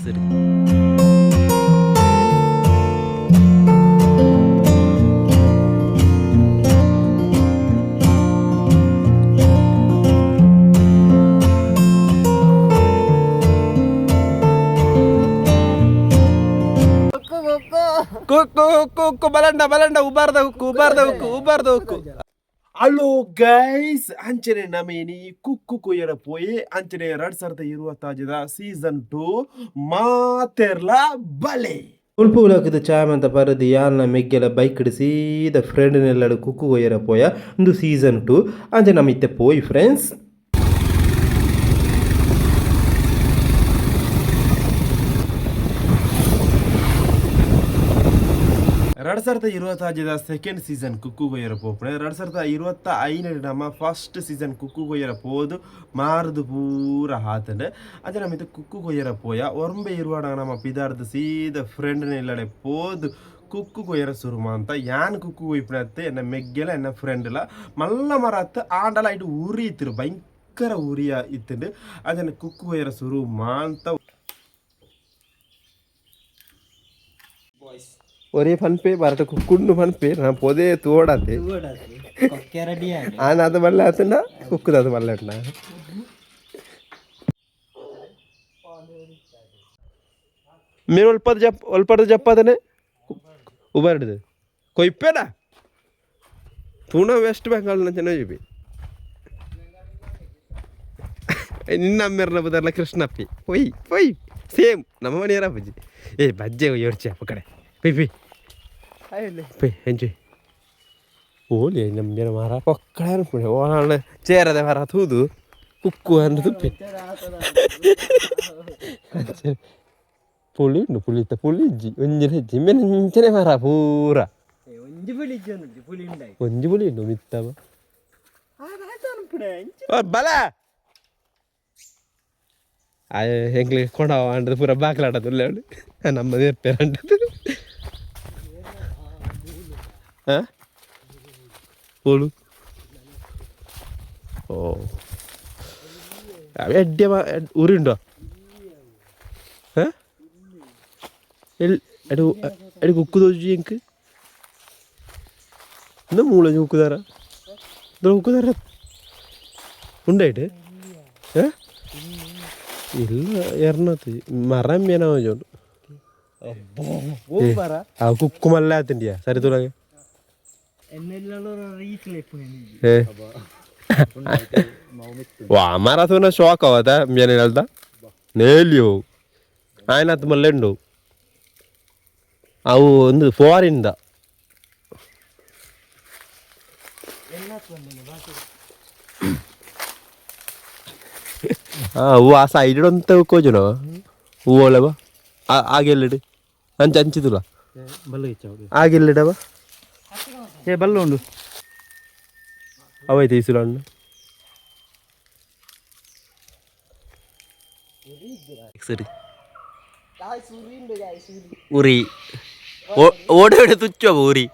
ಸರಿ. ಕುಕ್ಕು ಕುಕ್ಕು ಬಲಂಡ ಬಲಂಡ ಉಬಾರ್ದ ಉಕ್ಕು ಉಬಾರ್ದ ಉಕ್ಕು ಉಬಾರ್ದ ಉಕ್ಕು. ಹಲೋ ಗೈಸ್, ಅಂಚನೆ ನಮೇನಿ ಕುಕ್ಕು ಕೊಯ್ಯರ ಪೋಯಿ. ಅಂಚನೆ 2026ದ ಸೀಸನ್ 2 ಮಾತೆರ್ಲ ಬಲೆ. ಉಲ್ಪು ಉಲಕದ ಚಾಮಂತ ಪರದು ಯಾಲ್ನ ಮೆಗ್ಗೆಲ ಬೈಕ್ ಸೀದ ಫ್ರೆಂಡ್ನೆಲ್ಲಡು ಕುಕ್ಕು ಕೊಯ್ಯರ ಪೋಯ. ಒಂದು ಸೀಸನ್ 2 ಅಂಚೆ ನಮ್ಮ ಇತ್ತೆ ಪೋಯಿ ಫ್ರೆಂಡ್ಸ್. 2026ದ ಸೆಕೆಂಡ್ ಸೀಸನ್ ಕುಕ್ಕು ಕೊಯ್ಯರ ಪೋಪುಣೆ. 2025 ನಮ್ಮ ಫಸ್ಟ್ ಸೀಸನ್ ಕುಕ್ಕು ಕೊಯ್ಯರ ಪೋದು ಮಾರದು ಪೂರ ಹಾತಂಡು. ಅದೇ ನಮ್ಮ ಇದು ಕುಕ್ಕು ಕೊಯ್ಯರ ಪೋಯ. ಒರಂಬೆ ಇರುವಾಡ ನಮ್ಮ ಪಿದಾರ್ದು ಸೀದ ಫ್ರೆಂಡ್ನ ಇಲ್ಲಡೆ ಪೋದು ಕುಕ್ಕು ಕೊಯ್ಯರ ಸುರುಮ ಅಂತ. ಯಾನ್ ಕುಕ್ಕು ಕೊಯ್ಪುಣತ್ತೆ, ಎನ್ನ ಮೆಗ್ಗೆಲ ಎನ್ನ ಫ್ರೆಂಡ್ಲ ಮಲ್ಲ ಮರ ಅತ್ತು ಆಂಡಲ ಇಟ್ಟು ಉರಿ ಇತ್ತಿರು, ಭಯಂಕರ ಉರಿಯ ಇತ್ತಂಡು. ಅದನ್ನ ಕುಕ್ಕು ಕೊಯ್ಯರ ಸುರು ಮಾಂತ. ಒರೇ ಫನ್ಪೇ ಭಾರತ ಕುಕ್ಕುಂಡು ಫನ್ಪೇ ನಾ ಪೊದೆ ತೋಡತೆ. ಆನ ಅದು ಬಲ್ಲ ಆತನ ಕುಕ್ಕುದ ಅದು ಬಲ್ಲ. మీరు ఒల్పద జప్ ఒల్పద జప్పదనే ಉಬಾರ್ಡ್ದು ಕೊಯ್ಪೇಡ ತೂಣ ವೆಸ್ಟ್ ಬೆಂಗಾಲ್ ನಂಚನೆ చెప్పి ನಿನ್ನ ಅಮ್ಮೆರ್ನ ಬದರ್ಲ ಕೃಷ್ಣಪ್ಪಿ ಪೊಯ್ ಪೊಯ್ ಸೇಮ್ ನಮ್ಮ ಮನೆಯರ ಬಜ್ಜಿ. ಏ ಬಜ್ಜೆ ಯೋಡ್ಚಿ ಅಪ್ಪ ಕಡೆ ಪೊಯ್ ಪೊಯ್ ಪೊಯ್ ಎಂಜಾಯ್ ಓಲಿ ನಮ್ಮ ಮಾರ ಪೊಕ್ಕಡೆ ಅನ್ಪುಣೆ ಓಣ ಚೇರದೆ ಮರ ತೂದು ಕುಕ್ಕು ಅನ್ನ ತುಪ್ಪೆ. ಪುಳಿ ಉಂಡು, ಪುಳಿತ ಪುಳಿ ಇಜ್ಜಿ, ಒಂಜಿ ಹೆಜ್ಜಿ ಮೆಂಚನೆ ಮರ ಪೂರ. ಒಂಜಿ ಪುಳಿ ಪುಳಿ. ಒಂಜಿ ಪುಳಿ ಉಂಡು ಮಿತ್ತವ ಬಲ ಎಂಗ್ಲಿ ಕೊಡವ ಅಂಡದು ಪೂರ ಬಾಕ್ಲಾಡೋದು ಉಳ್ಳೆ ನಮ್ಮ ನೇರ್ಪೇರ ಅಂಡದು. ಹಾಂ ಓಳು ಓ ಎಡ್ಡೆ ಉರಿ ಉಂಟು. ಹಾಂ ಎಲ್ ಎಡು ಎಡು ಕುಕ್ಕು ದೋಜಿ ಎಂಕ್ എന്താ മൂള കുക്കുതാര കുക്കുതാര ഉണ്ടായിട്ട് ഏ ಇಲ್ಲ എറണാത്ത് മരം മേന ചോണ്ട്. ആ കുക്കു മല്ലാത്തിൻ്റെയാ സരി തുടങ്ങി. ವಾ ಮರ ತೂನ ಶಾಕ್ ಅವತ್ತ ಮೇನೆ ಹೇಳ್ದ ನೇಲಿಯೋ ಆಯ್ನಾತ್ ಮಲ್ಲೆ ಉಂಡು. ಅವು ಒಂದು ಫಾರಿನ್ದ. ಹೂವು ಆ ಸೈಡ್ ಅಂತ ಕೋಜುನ ಹೂವು ಒಳವ ಆಗೆಲ್ಲಿಡು ಅಂಚ ಅಂಚಿದುಲ ಆಗೆಲ್ಲಿಡವ. ಏ ಬಲ್ಲ ಉಂಡು. ಅವೈತೆ ಈಸುಲಣ್ಣು ಸರಿ ಉರಿ ಓಡೋಡೆ ತುಚ್ಚುವ ಉರಿ.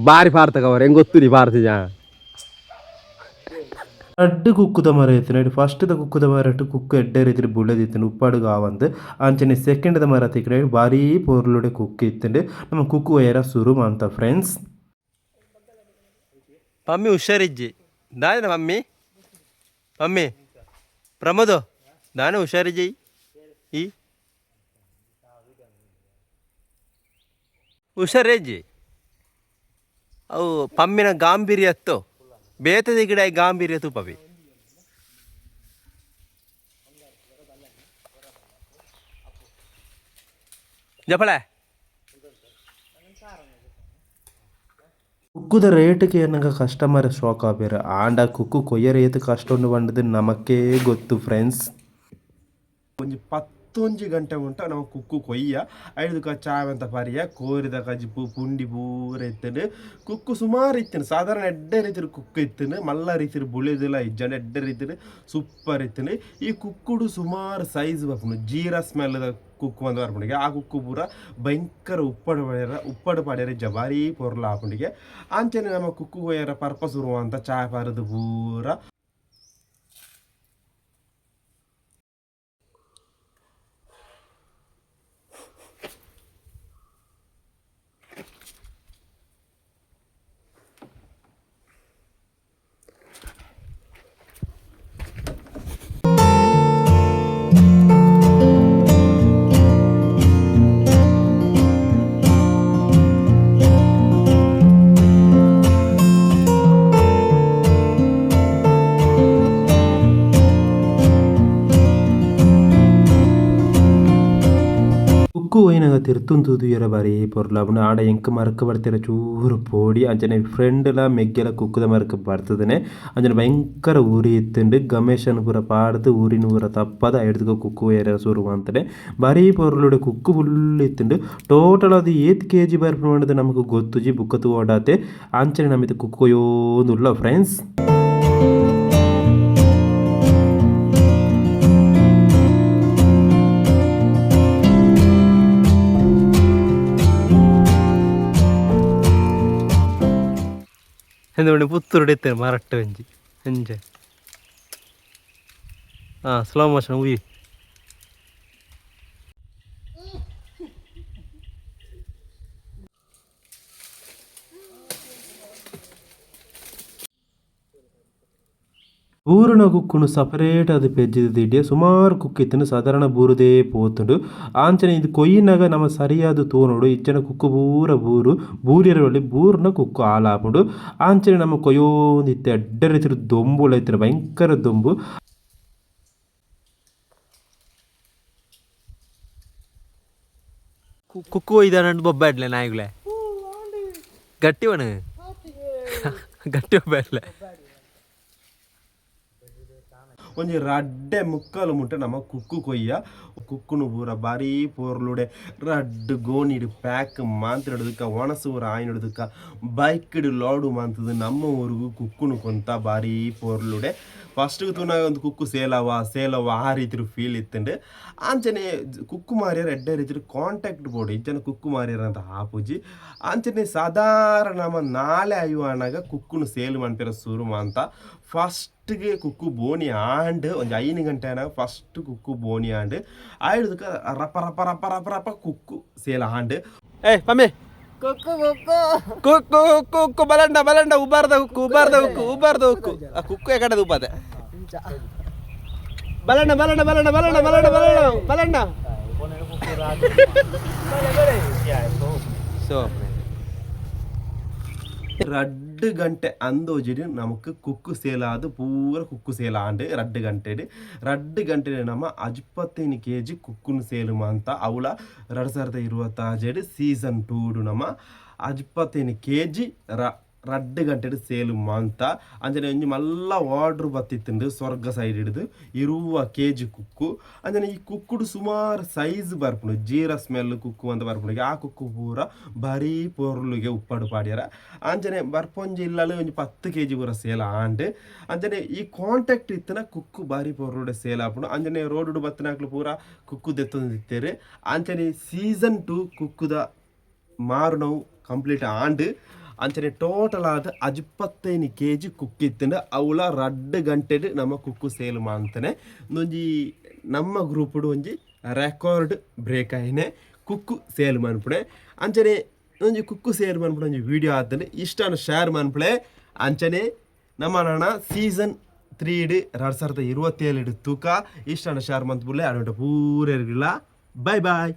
ಬಾರಿ ಪಾರ್ತಕ ಅವರ್ ಹೆಂಗ್ ಗೊತ್ತು ಪಾರ್ತಿ ಜಾ. ರಡ್ಡು ಕುಕ್ಕುದ ಮರ ಇತ್ತು. ಫಸ್ಟ್ದ ಕುಕ್ಕುದ ಮರಟ್ಟು ಕುಕ್ಕು ಎಡ್ಡೆ ರೀತಿಲಿ ಬುಳೆದಿತ್ತು, ಉಪ್ಪಾಡು ಕಾವಂದು. ಅಂಚನೆ ಸೆಕೆಂಡ್ದ ಮರ ತಿಕ್ಕರೆ ಭಾರೀ ಪೊರ್ಲುಡೆ ಕುಕ್ಕು ಇತ್ತುಂಡು. ನಮ್ಮ ಕುಕ್ಕು ಒಯ್ಯರ ಸುರು ಅಂತ ಫ್ರೆಂಡ್ಸ್. ಮಮ್ಮಿ ಹುಷಾರಿಜ್ಜಿ ದಾನ ಮಮ್ಮಿ ಮಮ್ಮಿ ಪ್ರಮೋದು ದಾನ ಹುಷಾರಿಜ್ಜಿ ಈ ಹುಷಾರೇಜ್ಜಿ. ಅವು ಪಮ್ಮಿನ ಗಾಂಭೀರ್ಯತ್ತು ಬೇತದ ಗಿಡ ಗಾಂಭೀರ್ಯ ತೂಪವಿ ಜಪಳೆ. ಕುಕ್ಕುದ ರೇಟ್ಗೆ ಏನಂಗ ಕಸ್ಟಮರ್ ಶಾಕ್ ಆಪೇರು. ಆಂಡ ಕುಕ್ಕು ಕೊಯ್ಯರ ಏತ್ ಕಷ್ಟ ಉಂಡು ಪಂಡದು ನಮಕೇ ಗೊತ್ತು ಫ್ರೆಂಡ್ಸ್. ಒಂಜಿ ಪತ್ತೊಂಜಿ ಗಂಟೆ ಉಂಟ ನಮ್ಮ ಕುಕ್ಕು ಕೊಯ್ಯ. ಐದುಕ ಚಾವಂತ ಪರಿಯ ಕೋರಿದ ಕಜಿಪು ಪುಂಡಿ ಪೂರ ಇತ್ತಂಡು. ಕುಕ್ಕು ಸುಮಾರು ಇತ್ತನು, ಸಾಧಾರಣ ಎಡ್ಡೆ ರೀತಿಯ ಕುಕ್ಕು ಇತ್ತನು. ಮಲ್ಲ ರೀತಿಯ ಬುಳೆದಿಲ್ಲ ಇಜ್ಜಂಡ, ಎಡ್ಡೆ ರೀತಿಯ ಸೂಪರ್ ಇತ್ತನು. ಈ ಕುಕ್ಕುಡು ಸುಮಾರು ಸೈಜ್ ಬರ್ಪುಂಡು. ಜೀರಾ ಸ್ಮೆಲ್ದ ಕುಕ್ಕು ಬಂದು ಬರ್ಪುಂಡಿಗೆ. ಆ ಕುಕ್ಕು ಪೂರ ಭಯಂಕರ ಉಪ್ಪಡು ಪಾಡ್ಯರ, ಉಪ್ಪಡು ಪಾಡ್ಯರ ಜಬಾರಿ ಪೊರ್ಲ ಆಪುಂಡಿಗೆ. ಅಂಚನೆ ನಮ್ಮ ಕುಕ್ಕು ಕೊಯ್ಯರ ಪರ್ಪಸ್ ಅಂತ ಚಾಯ್ ಪಾರದು ಪೂರ. ಕುಕ್ಕು ಒಯ್ನಗ ತಿರ್ತುಂದು ತೂಯೆರೆ ಬಾರಿ ಪೊರ್ಲಾಪುಂಡು ಆಂಡ ಎಂಕ್ ಮರಕ್ ಬರ್ತಿರ ಚೂರು ಪೋಡಿ ಅಂಚನೆ ಫ್ರೆಂಡ್ಲ ಮೆಗ್ಗೆಲ ಕುಕ್ಕುದ ಮರಕ್ ಬರ್ತದನೆ ಅಂಚನೆ ಭಯಂಕರ ಉರಿ ಇತ್ತುಂಡು ಗಮೇಶನ್ ಪೂರ ಪಾಡ್ದು ಊರಿನ ಪೂರ ತಪ್ಪದ ಐಡ್ದ್ ಕುಕ್ಕು ಒಯ್ಯೆರೆ ಸುರು ಮಂತುಂಡು ಬಾರಿ ಪೊರ್ಲುಡು ಕುಕ್ಕು ಫುಲ್ ಇತ್ತುಂಡು ಟೋಟಲ್ ಅದು ಏತ್ ಕೆಜಿ ಬರ್ಪುಂಡು ಪಂಡುದು ನಮಕ್ ಗೊತ್ತುಜಿ ಬೊಕ್ಕ ತೂವೊಡಾತೆ ಅಂಚನೆ ನಮಿತ್ ಕುಕ್ಕು ಕೊಯ್ಯೋಂದುಲ್ಲ ಫ್ರೆಂಡ್ಸ್. ಎಂದ ಪುತ್ತೂರು ಇತ್ತೇನೆ ಮರಟ್ಟು ಒಂಜಿ ಅಂಚೆ. ಹಾಂ, ಸ್ಲೋ ಮೋಷನ್ ಉಯ್. ಬೂರುನ ಕುಕ್ಕುನು ಸಪರೇಟ್ ಅದು ಪೆಜ್ಜಿದ ದಿಡ್ಯ ಸುಮಾರು ಕುಕ್ಕು ಇತ್ತುಂಡು. ಸಾಧಾರಣ ಬೂರುದೇ ಪೋತುಂಡು. ಆಂಚನೆ ಇದು ಕೊಯ್ಯಿನಗ ನಮ ಸರಿಯಾದ ತೂನೊಡು, ಇಜ್ಜಂಡ ಕುಕ್ಕು ಪೂರ ಬೂರು ಬೂರ್ಯೆರೆ ಬಲ್ಲಿ, ಬೂರುನ ಕುಕ್ಕು ಆಲಾಪುಂಡು. ಆಂಚನೆ ನಮ ಕೊಯ್ಯೋಂದಿತ್ತೆ. ಎಡ್ಡೆ ರೀತಿಡ್ ದೊಂಬುಲ ಇತ್ತುಂಡು, ಭಯಂಕರ ದೊಂಬು. ಕುಕ್ಕು ಒಯ್ದಾನಂಡು ಬೊಬ್ಬಾಡ್ಲೆ ನಾಯಿಗುಲೆ ಗಟ್ಟಿವನು ಗಟ್ಟಿ ಬೊಬ್ಬಾಡ್ಲೆ. ಒಂಜಿ ರಡ್ಡೆ ಮುಕ್ಕಾಲು ಮುಟ್ಟ ನಮ್ಮ ಕುಕ್ಕು ಕೊಯ್ಯ. ಕುಕ್ಕುನು ಪೂರ ಬಾರಿ ಪೊರ್ಲುಡೆ ರಡ್ಡ್ ಗೋಣಿಡ್ ಪ್ಯಾಕ್ ಮಾಂತಿಡುದಕ್ಕ, ಒಣಸು ಪೂರ ಆಯಿನಡುದಕ್ಕ ಬೈಕ್ಡ್ ಲೋಡು ಮಾಂತದು ನಮ್ಮ ಊರುಗು ಕುಕ್ಕುನು ಕೊಂತ ಬಾರಿ ಪೊರ್ಲುಡೆ. ಫಸ್ಟ್ಗೆ ತೂನಾಗ ಒಂದು ಕುಕ್ಕು ಸೇಲವ ಸೇಲವ ಆ ರೀತಿ ಫೀಲ್ ಇತ್ತುಂಡು. ಅಂಚನೆ ಕುಕ್ಕು ಮಾರಿಯರ್ ಎಡ್ಡೆ ರೀತಿ ಕಾಂಟ್ಯಾಕ್ಟ್ ಬೋರ್ಡ್ ಇಜ್ಜನ ಕುಕ್ಕು ಮಾರಿಯರ್ ಅಂತ ಆಪುಜಿ. ಅಂಚನೆ ಸಾಧಾರಣ ನಮ್ಮ ನಾಳೆ ಅಯ್ಯುವನಾಗ ಕುಕ್ಕುನು ಸೇಲ್ ಮನ್ಪೆರ ಸುರು ಮಾಂತ. ಫಸ್ಟ್ಗೆ ಕುಕ್ಕು ಬೋಣಿ ಆಂಡ್ ಒಂಜಿ 5 ಗಂಟೆ ಆನಗ ಫಸ್ಟ್ ಕುಕ್ಕು ಬೋಣಿ ಆಂಡ್ ಆಯ್ದಕ್ಕ ರಪ ರಪ ರಪ ರಪ ರಪ ಕುಕ್ಕು ಸೇಲ್ ಆಂಡ್. ಏ ಪಮ್ಮಿ, ಕುಕ್ಕು ಕುಕ್ಕು ಕುಕ್ಕು ಬಲಂಡ ಬಲಂಡ ಉಬಾರ್ದ ಹುಕ್ಕು, ಉಬಾರ್ದ ಹುಕ್ಕು, ಉಬಾರ್ದ ಹುಕ್ಕು. ಆ ಕುಕ್ಕು ಎಕಡೆದ ಉಪಾದೆ. ಬಲಣ್ಣ ಬಲಣ್ಣ ಬಲಣ್ಣ ಬಲಣ್ಣ ಬಲಣ್ಣ ಬಲಣ್ಣ ಬಲಣ್ಣ. ಸೊ 2 ಗಂಟೆ ಅಂದೋಜಿಡ್ ನಮಕ್ ಕುಕ್ಕು ಸೇಲಾದ್ ಪೂರ ಕುಕ್ಕು ಸೇಲ್ ಆಂಡ್. 2 ಗಂಟೆಡ್ 2 ಗಂಟೆಡ್ ನಮ್ಮ 55 ಕೆಜಿ ಕುಕ್ಕುನು ಸೇಲ್ ಮಾಂತ. ಅವಳ 2026ಡ್ ಸೀಸನ್ 2 ನಮ್ಮ 55 ಕೆಜಿ 2 ಗಂಟೆಡ್ ಸೇಲ್ ಮಾಂತ. ಅಂಚನೆ ಒಂಜಿ ಮಲ್ಲ ಆರ್ಡರ್ ಬತ್ತಿತ್ತುಂಡು ಸ್ವರ್ಗ ಸೈಡ್ ಹಿಡಿದು 20 ಕೆಜಿ ಕುಕ್ಕು. ಅಂಚನೆ ಈ ಕುಕ್ಕುಡು ಸುಮಾರು ಸೈಜ್ ಬರ್ಪುಂಡು. ಜೀರಾ ಸ್ಮೆಲ್ ಕುಕ್ಕು ಅಂತ ಬರ್ಪುಂಡು. ಆ ಕುಕ್ಕು ಪೂರ ಬಾರಿ ಪೊರ್ಲುಗೆ ಉಪ್ಪಡು ಪಾಡ್ಯರ. ಅಂಚನೆ ಬರ್ಪೊಂಜಿ ಇಲ್ಲಲು ಒಂಜಿ 10 ಕೆಜಿ ಪೂರ ಸೇಲ್ ಆಂಡ್. ಅಂಚನೆ ಈ ಕಾಂಟ್ಯಾಕ್ಟ್ ಇತ್ತಿನ ಕುಕ್ಕು ಬಾರಿ ಪೊರ್ಲುಡೆ ಸೇಲ್ ಆಪುಂಡು. ಅಂಚನೆ ರೋಡುಡು ಬತ್ತಿನಕ್ಲು ಪೂರ ಕುಕ್ಕು ದೆತ್ತೊಂದಿತ್ತೇರು. ಅಂಚನೆ ಸೀಸನ್ 2 ಕುಕ್ಕುದ ಮಾರುನವು ಕಂಪ್ಲೀಟ್ ಆಂಡ್. ಅಂಚನೆ ಟೋಟಲ್ ಆದ್ 55 ಕೆಜಿ ಕುಕ್ಕು ಇತ್ತುಂಡು. ಅವಳ 2 ಗಂಟೆಡ್ ನಮ್ಮ ಕುಕ್ಕು ಸೇಲ್ ಮಾಂತನೆ. ಒಂಜಿ ನಮ್ಮ ಗ್ರೂಪುಡು ಒಂಜಿ ರೆಕಾರ್ಡ್ ಬ್ರೇಕ್ ಆಯಿನೆ ಕುಕ್ಕು ಸೇಲ್ ಮನ್ಪುಣೆ. ಅಂಚನೆ ಒಂಜಿ ಕುಕ್ಕು ಸೇಲ್ ಮನ್ಪುಣ ಒಂಜಿ ವಿಡಿಯೋ ಆತಂಡು. ಇಷ್ಟಾನ ಶೇರ್ ಮನ್ಪುಳೆ. ಅಂಚನೆ ನಮ್ಮ ನನ ಸೀಸನ್ 3 2027 ತೂಕ. ಇಷ್ಟಾನ ಶೇರ್ ಮಂತ್ಬುಲ್ಲೆ ಅಡೋಟ ಪೂರೆರ್ಗಿಲ್ಲ. Bye boy.